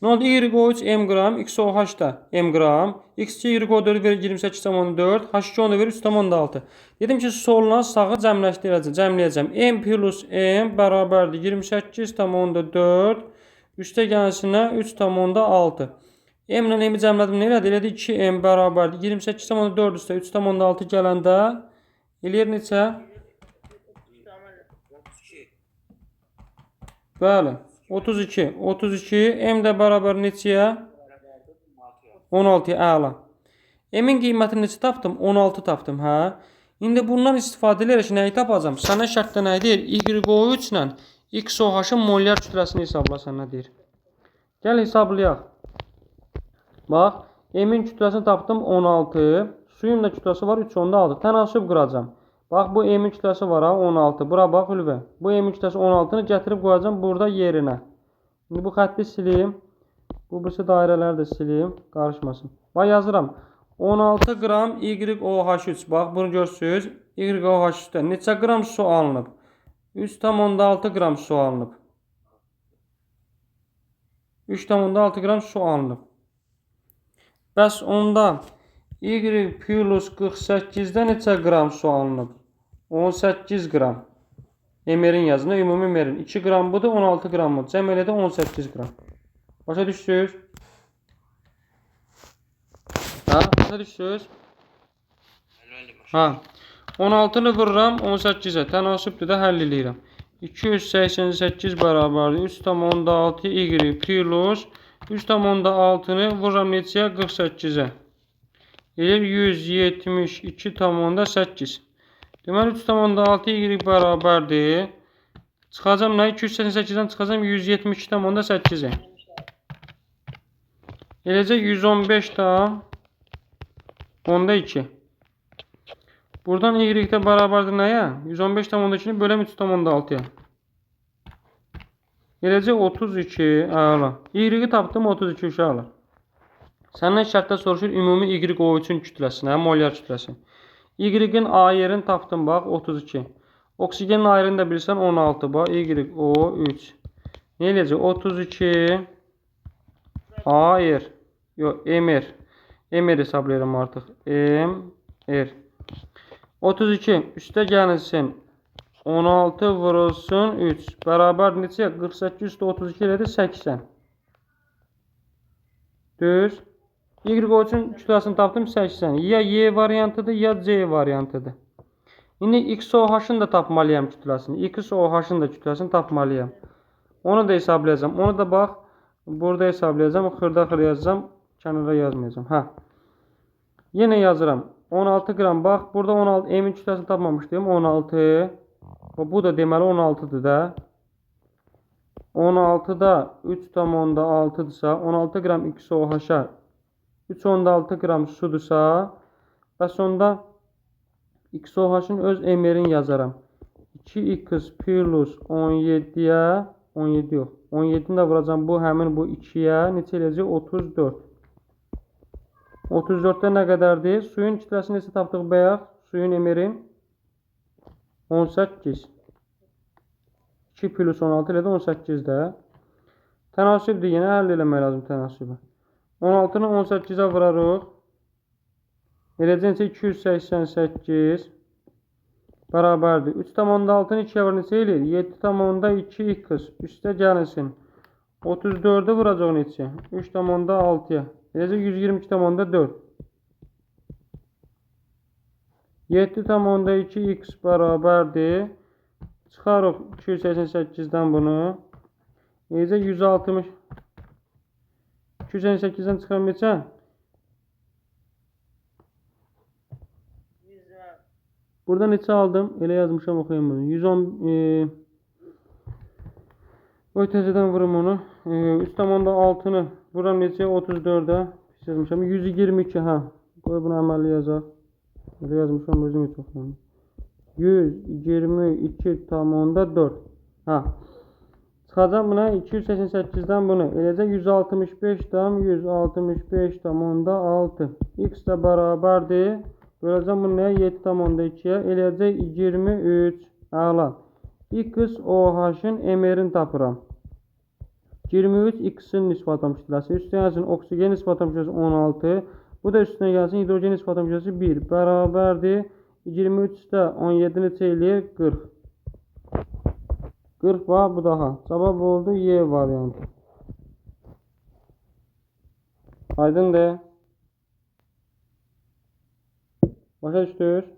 Nə oldu? YO3 M qram, XOH da M qram, X2 YO4 verir 28,4, H2 da verir 3,6. Dedim ki, solla sağı cəmləşdirəcəm, cəmləyəcəm. M plus M bərabərdir 28,4, üstə gəlsinə 3,6. M ilə M-i cəmlədim, nə elədi? Elədi 2M bərabərdir 28,4 üstə 3,6 gələndə eləyir neçə? 32. Bəli, 32. 32 M də bərabər neçəyə? Bərabərdir 16-ya. 16-ya, əla. M-in qiymətini neçə tapdım? 16 tapdım, hə? İndi bundan istifadə edərək nəyi tapacam? Sənə şərtdə nə deyir? YO3 ilə XOH-ın molyar kütləsini hesabla sənə deyir. Gəl hesablayaq. Bax, M-in kütləsini tapdım 16. Suyun da kütləsi var 3,6. Tənasüb quracam. Bax, bu M-in kütləsi var ha 16. Bura bax, Ülvə. Bu M-in kütləsi 16-nı gətirib qoyacam burada yerinə. İndi bu xətti silim. Bu birisi dairələri də silim, qarışmasın. Bax yazıram. 16 qram YOH3. Bax bunu görürsüz. YOH3-dən neçə qram su alınıb? 3,6 qram su alınıb. 3,6 qram su alınıb. Bəs onda Y plus 48-də neçə qram su alınıb? 18 qram. MR-in yazın, ümumi MR-in. 2 qram budur, 16 qram budur. Cəm elə də 18 qram. Başa düşdünüz? Hə, başa düşdünüz? Bəli, bəli. Hə. 16-nı vururam 18-ə. Tənasübdür də həll eləyirəm. 288 bərabərdir 3,6 Y plus 3,6-nı vururam neçəyə? 48-ə. Eləyir 172,8. Deməli 3,6 Y bərabərdir. Çıxacam nə? 288-dən çıxacam 172,8-ə. Eləcə 115,2. Buradan Y də bərabərdir nəyə? 115,2-ni böləm 3,6-ya. Eləcə 32, əla. Y-i tapdım 32 uşaqlar. Səndən şərtdə soruşur ümumi YO3-ün kütləsinə, molyar kütləsi. Y-in A yerini tapdım bax 32. Oksigenin A yerini də bilirsən 16 bax YO3. Nə eləyəcək? 32 AR. Yox, MR. MR hesablayıram artıq. MR. 32 üstə gəlinsin. 16 vurulsun 3. Bərabər neçə? 48 üstə 32 elədi 80. Düz. Y3-ün kütləsini tapdım 80. Ya Y variantıdır, ya C variantıdır. İndi XOH-ın da tapmalıyam kütləsini. XOH-ın da kütləsini tapmalıyam. Onu da hesablayacağam. Onu da bax, burada hesablayacağam. Xırda-xırda yazacağam. Kənara yazmayacağam. Hə. Yenə yazıram. 16 qram. Bax, burada 16 M-in kütləsini tapmamışdım. 16. Bu da deməli 16-dır da. 16-da 3,6-dırsa, 16 qram XOH-a 3,6 qram sudursa, bəs onda XOH-ın öz MR-ini yazaram. 2x plus 17-yə, 17 yox, 17-ni də vuracam bu həmin bu 2-yə, neçə eləyəcək? 34. 34-də nə qədərdir? Suyun kütləsini neçə tapdıq bayaq? Suyun MR-in 18. 2 plus 16 elə də 18-də. Tənasübdür, yenə həll eləmək lazım tənasübü. 16-nı 18-ə vurarıq. Eləcə neçə? 288 bərabərdir. 3,6-nı 2-yə vurur neçə eləyir? 7,2x üstə gəlinsin. 34-ü vuracaq neçə? 3,6-ya. Eləcə 122,4. 7,2x bərabərdir. Çıxarıq 288-dən bunu. Eləcə 160. 288-dən çıxıram neçə? 100 Burada neçə aldım? Elə yazmışam, oxuyayım bunu. 110 Qoy təzədən vurum onu. 3,6-nı vuram neçəyə? 34-ə. Pis yazmışam. 122, hə. Qoy bunu əməlli yazaq. Elə yazmışam, özüm heç oxuyam. 122,4. Hə. Çıxacam buna 288-dən bunu. Eləcə 165,6. X də bərabərdir. Böləcəm bunu nəyə? 7,2-yə. Eləyəcək 23. Əla. XOH-ın MR-ini tapıram. 23 X-in nisbi atom kütləsi. Üstünə gəlsin oksigen nisbi atom kütləsi 16. Bu da üstünə gəlsin hidrogen nisbi atom kütləsi 1. Bərabərdir. 23-də 17 neçə eləyir? 40. 40 var bu daha. Cavab oldu Y variantı. Aydındır. Başa düşdünüz?